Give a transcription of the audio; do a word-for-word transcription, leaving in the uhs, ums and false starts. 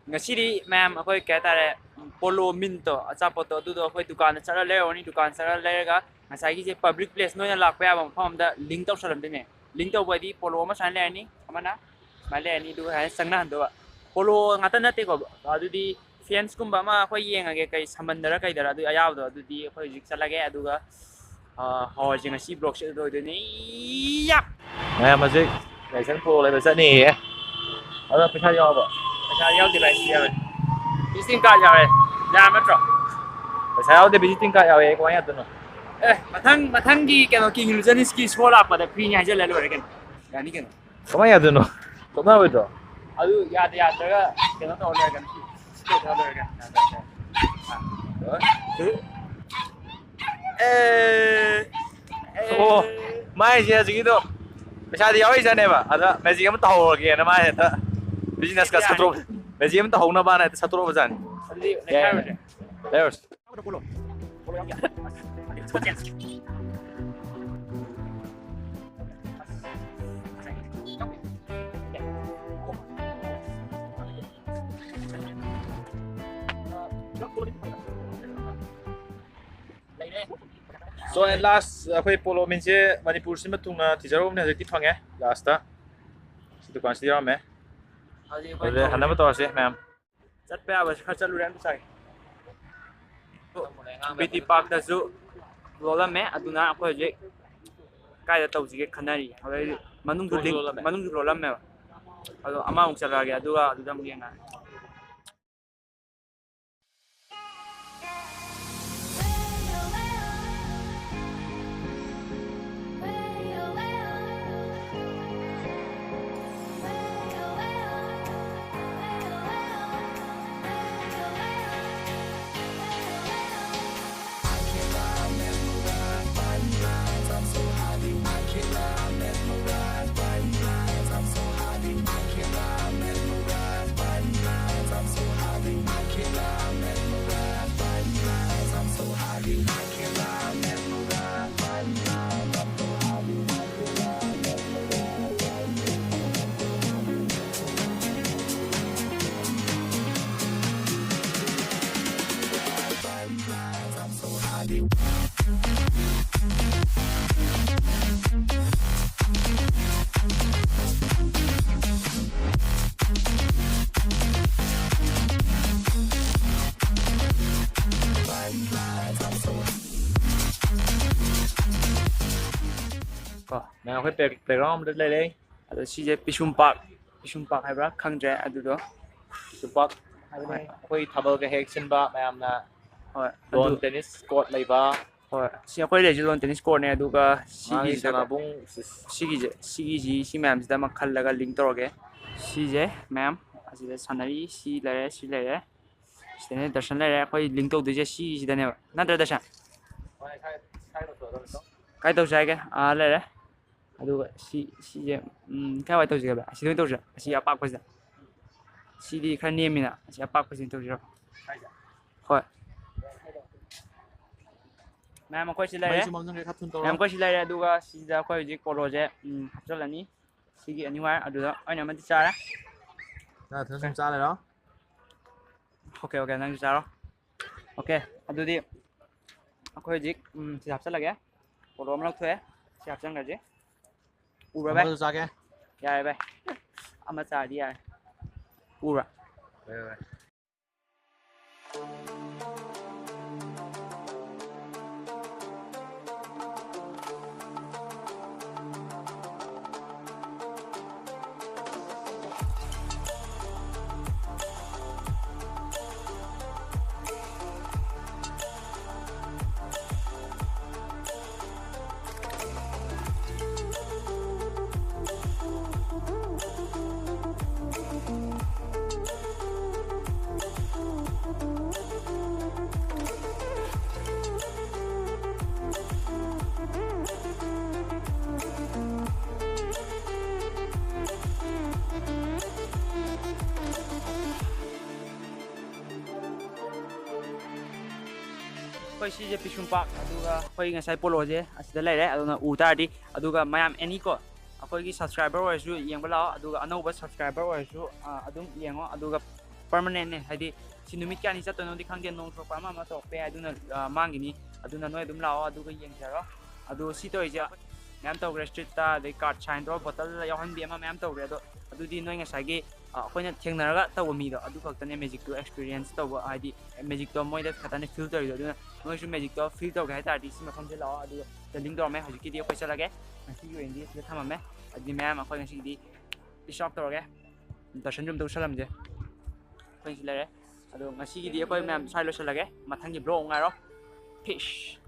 ꯉꯁꯤꯗꯤ ꯃꯌꯥꯝ ꯑꯩꯈꯣꯏ ꯀꯩ ꯍꯥꯏꯇꯥꯔꯦ, ꯄꯣꯂꯣ ꯃꯤꯟꯇꯣ, ꯑꯆꯥꯄꯣꯠꯇꯣ, ꯑꯗꯨꯗꯣ ꯑꯩꯈꯣꯏ ꯗꯨꯀꯥꯟꯗ ꯆꯠꯂ ꯂꯩꯔꯨꯔꯅꯤ꯫ ꯗꯨꯀꯥꯟ ꯆꯠꯂ ꯂꯩꯔꯒ ꯉꯁꯥꯏꯒꯤꯁꯦ ꯄꯕ꯭ꯂꯤꯛ ꯄ꯭ꯂꯦꯁ ꯅꯣꯏꯅ ꯂꯥꯛꯄ ꯌꯥꯕ ꯃꯐꯝ ꯑꯝꯗ ꯂꯤꯡ ꯇꯧꯁꯜꯂꯝꯗꯣꯏꯅꯦ꯫ ꯂꯤꯡ ꯇꯧꯕ ꯍꯥꯏꯗꯤ ꯄꯣꯂꯣ ꯑꯃ ꯁꯨꯃꯥꯏꯅ ꯂꯩꯔꯅꯤ, ꯑꯃꯅ ꯁꯨꯃꯥꯏꯅ ꯂꯩꯔꯅꯤ, ꯑꯗꯨꯒ ꯁꯨꯃꯥꯏꯅ ꯆꯪꯅꯍꯟꯗꯣꯏꯕ꯫ ꯄꯣꯂꯣ ꯉꯥꯛꯇ ꯅꯠꯇꯦꯀꯣ, ꯑꯗꯨꯗꯤ ꯐꯦꯟꯁꯀꯨꯝꯕ ꯑꯃ ꯑꯩꯈꯣꯏ ꯌꯦꯡꯉꯒꯦ, ꯀꯩ ꯁꯝꯃꯟꯗꯔ ꯀꯩꯗꯔ ꯑꯗꯨ ꯑꯌꯥꯕꯗꯣ, ꯑꯗꯨꯗꯤ ꯑꯩꯈꯣꯏ ꯍꯧꯖꯤꯛ ꯆꯠꯂꯒꯦ꯫ ꯑꯗꯨꯒ ꯑꯥ, ꯍꯣꯏ, ꯍꯧꯖꯤꯛ ꯉꯁꯤ ꯕ꯭ꯂꯣꯛꯁꯦ ꯂꯣꯏꯗꯣꯏꯅꯦ꯫ ꯌꯥꯞ! ꯃꯌꯥꯝ ꯍꯧꯖꯤꯛ ꯂꯥꯏꯁꯦꯟꯁ ꯄꯨꯔ ꯂꯩꯕ ꯆꯠꯅꯤꯌꯦ꯫ ꯑꯗꯣ ꯄꯩꯁꯥ ꯌꯥꯎꯕ? ꯄꯩꯁꯥ ꯌꯥꯎꯗꯦ ꯚꯥꯏ, ꯁꯤ ꯌꯥꯎꯋꯦ꯫ ꯚꯤꯖꯤꯇꯤꯡ ꯀꯥꯔꯗ ꯌꯥꯎꯋꯦ꯫ ꯌꯥꯔ ꯅꯠꯇ꯭ꯔꯣ? ꯄꯩꯁꯥ ꯌꯥꯎꯗꯦ, ꯚꯤꯖꯤꯇꯤꯡ ꯀꯥꯔꯗ ꯌꯥꯎꯋꯦ꯫ ꯀꯃꯥꯏꯅ ꯌꯥꯗꯣꯏꯅꯣ? ꯑꯦ, ꯃꯊꯪ, ꯃꯊꯪꯒꯤ ꯀꯩꯅꯣ, ꯀꯤꯡ ꯏꯂꯨꯖꯟꯁꯀꯤ ꯁꯣ ꯂꯥꯛꯄꯗ ꯐ꯭ꯔꯤꯅꯤ ꯍꯥꯏꯖꯜꯂ ꯂꯣꯏꯔꯦ ꯀꯩꯅꯣ꯫ ꯌꯥꯅꯤ ꯀꯩꯅꯣ꯫ ꯀꯃꯥꯏꯅ ꯌꯥꯗꯣꯏꯅꯣ? ꯇꯣꯛꯅꯔꯣꯏꯗ꯭ꯔꯣ? ꯑꯗꯨ ꯌꯥꯗ ꯌꯥꯗ꯭ꯔꯒ ꯀꯩꯅꯣ ꯇꯧꯔ ꯂꯣꯏꯔꯦ ꯀꯩꯅꯣ꯫ ꯁꯤ ꯇꯧꯔ ꯂꯣꯏꯔꯦ ꯀꯩꯅꯣ꯫ ꯌꯥꯗ ꯌꯥꯗ꯭ꯔꯒ꯫ ꯑꯥ꯫ ꯑꯦ꯫ ꯑꯣ, ꯃꯥꯏꯁꯦ ꯍꯧꯖꯤꯛꯀꯤꯗꯣ ꯄꯩꯁꯥꯗꯤ ꯌꯥꯎꯔꯤꯖꯥꯠꯅꯦꯕ, ꯑꯗ ꯃꯦꯖꯤꯛ ꯑꯃ ꯇꯧꯍꯧꯔꯒꯦꯅ ꯃꯥ ꯍꯦꯛꯇ ꯕꯤꯖꯤꯅꯦꯁꯀ ꯁꯠꯇꯣꯛ-, ꯃꯦꯖꯤꯛ ꯑꯃ ꯇꯧꯍꯧꯅꯕꯅ ꯍꯦꯛꯇ ꯁꯠꯇꯣꯔꯛꯄꯖꯥꯠꯅꯤ꯫ ꯑꯗꯨꯗꯤ ꯌꯥꯏ, ꯌꯥꯏ, ꯂꯩꯈꯥꯏꯔꯨꯔꯁꯦ꯫ ꯂꯩꯔꯨꯔꯁꯦ꯫ So, at last, ꯑꯩꯈꯣꯏ ꯄꯣꯂꯣ ꯃꯤꯟꯁꯦ ꯃꯅꯤꯄꯨꯔ ꯁꯤꯟꯕ ꯊꯨꯡꯅ ꯊꯤꯖꯔꯨꯕꯅꯦ, ꯍꯧꯖꯤꯛꯇꯤ ꯐꯪꯉꯦ ꯂꯥꯁꯇ꯫ ꯁꯤ ꯗꯨꯀꯥꯟꯁꯤꯗ ꯌꯥꯎꯔꯝꯃꯦ꯫ ꯍꯧꯖꯤꯛ ꯑꯩꯈꯣꯏ ꯑꯗꯨꯗꯤ ꯍꯟꯅꯕ ꯇꯧꯔꯁꯦ ꯃꯌꯥꯝ꯫ ꯆꯠꯄ ꯌꯥꯕꯁꯤ ꯈꯔ ꯆꯠꯂꯨꯔꯦ, ꯑꯝꯇ ꯆꯥꯒꯦ꯫ ꯕꯤ ꯇꯤ ꯄꯥꯔꯛꯇꯁꯨ ꯂꯣꯜꯂꯝꯃꯦ, ꯑꯗꯨꯅ ꯑꯩꯈꯣꯏ ꯍꯧꯖꯤꯛ ꯀꯥꯏꯗ ꯇꯧꯁꯤꯒꯦ ꯈꯟꯅꯔꯤ꯫ ꯑꯗꯩꯗꯤ ꯃꯅꯨꯡꯁꯨ ꯊꯣꯡꯁꯨ ꯂꯤꯡ-, ꯂꯣꯜꯂꯝꯃꯦ꯫ ꯃꯅꯨꯡꯁꯨ ꯂꯣꯜꯂꯝꯃꯦꯕ꯫ ꯑꯗꯣ ꯑꯃꯃꯨꯛ ꯆꯠꯂꯛꯑꯒꯦ, ꯑꯗꯨꯒ ꯑꯗꯨꯗ ꯑꯃꯨꯛ ꯌꯦꯡꯉꯛꯑꯒꯦ꯫ ꯃꯌꯥꯝ ꯑꯩꯈꯣꯏ ꯄ꯭ꯂꯦꯒ꯭ꯔꯥꯎꯟꯗ ꯂꯩꯔꯦ꯫ ꯑꯗꯣ ꯁꯤꯁꯦ ꯄꯤꯁꯨꯝ ꯄꯥꯛ, ꯄꯤꯁꯨꯝ ꯄꯥꯛ ꯍꯥꯏꯕ꯭ꯔꯥ ꯈꯪꯗ꯭ꯔꯦ ꯑꯗꯨꯗꯣ꯫ ꯄꯤꯁꯨꯝ ꯄꯥꯛ ꯍꯥꯏꯕꯅꯦ꯫ ꯍꯣꯏ꯫ ꯑꯩꯈꯣꯏ ꯊꯥꯕꯜꯒ ꯍꯦꯛ ꯁꯤꯟꯕ ꯃꯌꯥꯝꯅ ꯍꯣꯏ, ꯑꯗꯨ ꯂꯣꯟ ꯇꯦꯅꯤꯁ ꯀꯣꯔꯠ ꯂꯩꯕ꯫ ꯍꯣꯏ, ꯁꯤ ꯑꯩꯈꯣꯏ ꯂꯩꯔꯤꯁꯦ ꯂꯣꯟ ꯇꯦꯅꯤꯁ ꯀꯣꯔꯠꯅꯦ, ꯑꯗꯨꯒ ꯃꯥꯒꯤ ꯁꯤꯒꯤꯁꯤꯗ ꯁꯅꯥꯕꯨꯡ ꯁꯤꯒꯤꯁꯦ, ꯁꯤꯒꯤꯁꯤ, ꯁꯤ ꯃꯌꯥꯝꯁꯤꯗ ꯑꯃ ꯈꯜꯂꯒ ꯂꯤꯡ ꯇꯧꯔꯒꯦ꯫ ꯁꯤꯁꯦ ꯃꯌꯥꯝ ꯑꯁꯤꯗ ꯁꯥꯟꯅꯔꯤ, ꯁꯤ ꯂꯩꯔꯦ, ꯁꯤ ꯂꯩꯔꯦ, ꯁꯤꯗꯅꯦ ꯗꯔꯁꯟ ꯂꯩꯔꯦ꯫ ꯑꯩꯈꯣꯏ ꯂꯤꯡ ꯇꯧꯗꯣꯏꯁꯦ ꯁꯤꯁꯤꯗꯅꯦꯕ, ꯅꯠꯇ꯭ꯔ ꯗꯔꯁꯟ? ꯀꯥꯏ ꯇꯧꯁꯦ ꯍꯥꯏꯒꯦ? ꯑꯥ, ꯂꯩꯔꯦ꯫ ꯑꯗꯨꯒ ꯁꯤ, ꯁꯤꯁꯦ, ꯎꯝ, ꯀꯥꯏꯋꯥꯏ ꯇꯧꯁꯤꯒꯦ ꯚꯥꯏ? ꯑꯁꯤꯗ ꯑꯣꯏꯅ ꯇꯧꯁꯤꯔꯥ? ꯑꯁꯤ ꯑꯄꯥꯛꯄꯁꯤꯗ꯫ ꯁꯤꯗꯤ ꯈꯔ ꯅꯦꯝꯃꯤꯅ, ꯑꯁꯤ ꯑꯄꯥꯛꯄꯁꯤꯗ ꯇꯧꯁꯤꯔꯣ? ꯍꯣꯏ꯫ ꯃꯌꯥꯝ, ꯑꯩꯈꯣꯏ ꯁꯤ ꯂꯩꯔꯦ꯫ ꯃꯩꯁꯨ ꯃꯝꯁꯤꯟꯈ꯭ꯔꯦ, ꯈꯔ ꯊꯨꯅ ꯇꯧꯔꯣ꯫ ꯃꯌꯥꯝ, ꯑꯩꯈꯣꯏ ꯁꯤ ꯂꯩꯔꯦ꯫ ꯑꯗꯨꯒ ꯁꯤꯗ ꯑꯩꯈꯣꯏ ꯍꯧꯖꯤꯛ ꯄꯣꯂꯣꯁꯦ, ꯎꯝ, ꯍꯥꯞꯆꯤꯜꯂꯅꯤ꯫ ꯁꯤꯒꯤ ꯑꯅꯤ ꯋꯥꯏ ꯑꯗꯨꯗ ꯑꯩꯅ ꯑꯃꯗꯤ ꯆꯥꯔꯦ꯫ ꯅꯪ ꯅꯊꯟ ꯁꯨꯝ ꯆꯥ ꯂꯩꯔꯣ? ꯑꯣꯀꯦ, ꯑꯣꯀꯦ, ꯅꯪꯁꯨ ꯆꯥꯔꯣ꯫ ꯑꯣꯀꯦ, ꯑꯗꯨꯗꯤ ꯑꯩꯈꯣꯏ ꯍꯧꯖꯤꯛ, ꯎꯝ, ꯁꯤ ꯍꯥꯞꯆꯤꯜꯂꯒꯦ꯫ ꯄꯣꯂꯣ ꯑꯃ ꯂꯧꯊꯣꯛꯑꯦ꯫ ꯁꯤ ꯍꯥꯞꯆꯤꯟꯈ꯭ꯔꯁꯤ꯫ ꯎꯔꯕ? ꯑꯃꯗꯨ ꯆꯥꯒꯦ꯫ ꯌꯥꯔꯦ ꯚꯥꯏ꯫ ꯑꯃ ꯆꯥꯔꯗꯤ ꯌꯥꯔꯦ꯫ ꯎꯔ? ꯍꯣꯏ, ꯍꯣꯏ꯫ ꯑꯩꯈꯣꯏ ꯁꯤꯁꯦ ꯄꯤꯁꯨꯝ ꯄꯥꯛ, ꯑꯗꯨꯒ ꯑꯩꯈꯣꯏ ꯉꯁꯥꯏ ꯄꯣꯂꯣꯁꯦ ꯑꯁꯤꯗ ꯂꯩꯔꯦ, ꯑꯗꯨꯅ ꯎ ꯇꯥꯔꯗꯤ꯫ ꯑꯗꯨꯒ ꯃꯌꯥꯝ ꯑꯦꯅꯤ ꯀꯣ, ꯑꯩꯈꯣꯏꯒꯤ ꯁꯕꯁꯀ꯭ꯔꯥꯏꯕꯔ ꯑꯣꯏꯔꯁꯨ ꯌꯦꯡꯕ ꯂꯥꯛꯑꯣ, ꯑꯗꯨꯒ ꯑꯅꯧꯕ ꯁꯕꯁꯀ꯭ꯔꯥꯏꯕꯔ ꯑꯣꯏꯔꯁꯨ, ꯑ, ꯑꯗꯨꯝ ꯌꯦꯡꯉꯣ꯫ ꯑꯗꯨꯒ ꯄꯔꯃꯅꯦꯟꯅꯦ, ꯍꯥꯏꯗꯤ ꯁꯤ ꯅꯨꯃꯤꯠ ꯀꯌꯥꯅꯤ ꯆꯠꯇꯣꯏꯅꯣꯗꯤ ꯈꯪꯗꯦ, ꯅꯣꯡ ꯆꯨꯔꯛꯄ ꯑꯃ ꯑꯃ ꯇꯧꯔꯛꯄ ꯌꯥꯏ, ꯑꯗꯨꯅ, ꯑ, ꯃꯥꯡꯈꯤꯅꯤ꯫ ꯑꯗꯨꯅ ꯅꯣꯏ ꯑꯗꯨꯝ ꯂꯥꯛꯑꯣ ꯑꯗꯨꯒ ꯌꯦꯡꯖꯔꯣ꯫ ꯑꯗꯨ ꯁꯤ ꯇꯧꯔꯤꯁꯦ ꯃꯌꯥꯝ ꯇꯧꯈ꯭ꯔꯦ, ꯁ꯭ꯇ꯭ꯔꯤꯠꯇ, ꯑꯗꯩ ꯀꯥꯔꯠ ꯁꯥꯏꯟ ꯇꯧꯔ ꯕꯣꯇꯜ ꯌꯥꯎꯍꯟꯕꯤ ꯑꯃ ꯃꯌꯥꯝ ꯇꯧꯈ꯭ꯔꯦ꯫ ꯑꯗꯣ ꯑꯗꯨꯗꯤ ꯅꯣꯏ ꯉꯁꯥꯏꯒꯤ ꯑ, ꯑꯩꯈꯣꯏꯅ ꯊꯦꯡꯅꯔꯒ ꯇꯧꯕ ꯃꯤꯗꯣ ꯑꯗꯨ ꯈꯛꯇꯅꯦ ꯃꯦꯖꯤꯛꯇꯨ ꯑꯦꯛꯁꯄꯤꯔꯤꯌꯦꯟꯁ ꯇꯧꯕ, ꯍꯥꯏꯗꯤ ꯃꯦꯖꯤꯛꯇꯣ ꯃꯣꯏꯗ ꯈꯛꯇꯅꯦ ꯐꯤꯜ ꯇꯧꯔꯤꯗꯣ꯫ ꯑꯗꯨꯅ ꯅꯣꯏꯁꯨ ꯃꯦꯖꯤꯛꯇꯣ ꯐꯤꯜ ꯇꯧꯒꯦ ꯍꯥꯏ ꯇꯥꯔꯗꯤ ꯁꯤ ꯃꯐꯝꯁꯦ ꯂꯥꯛꯑꯣ꯫ ꯑꯗꯨꯒ ꯇꯦꯂꯤꯡ ꯇꯧꯔꯝꯃꯦ꯫ ꯍꯧꯖꯤꯛꯀꯤꯗꯤ ꯑꯩꯈꯣꯏ ꯆꯠꯂꯒꯦ꯫ ꯉꯁꯤꯒꯤ ꯑꯣꯏꯅꯗꯤ ꯁꯤꯗ ꯊꯝꯃꯝꯃꯦ꯫ ꯑꯗꯨꯗꯤ ꯃꯌꯥꯝ ꯑꯩꯈꯣꯏ ꯉꯁꯤꯒꯤꯗꯤ ꯄꯤꯁ ꯑꯥꯎꯠ ꯇꯧꯔꯒꯦ꯫ ꯗꯔꯁꯟꯁꯨ ꯑꯝꯇ ꯎꯠꯁꯜꯂꯝꯁꯦ꯫ ꯑꯩꯈꯣꯏ ꯁꯤ ꯂꯩꯔꯦ꯫ ꯑꯗꯣ ꯉꯁꯤꯒꯤꯗꯤ ꯑꯩꯈꯣꯏ ꯃꯌꯥꯝ ꯁ꯭ꯋꯥꯏ ꯂꯣꯏꯁꯤꯜꯂꯒꯦ꯫ ꯃꯊꯪꯒꯤ ꯕ꯭ꯂꯣꯛ ꯉꯥꯏꯔꯣ꯫ ꯄꯤꯁ꯫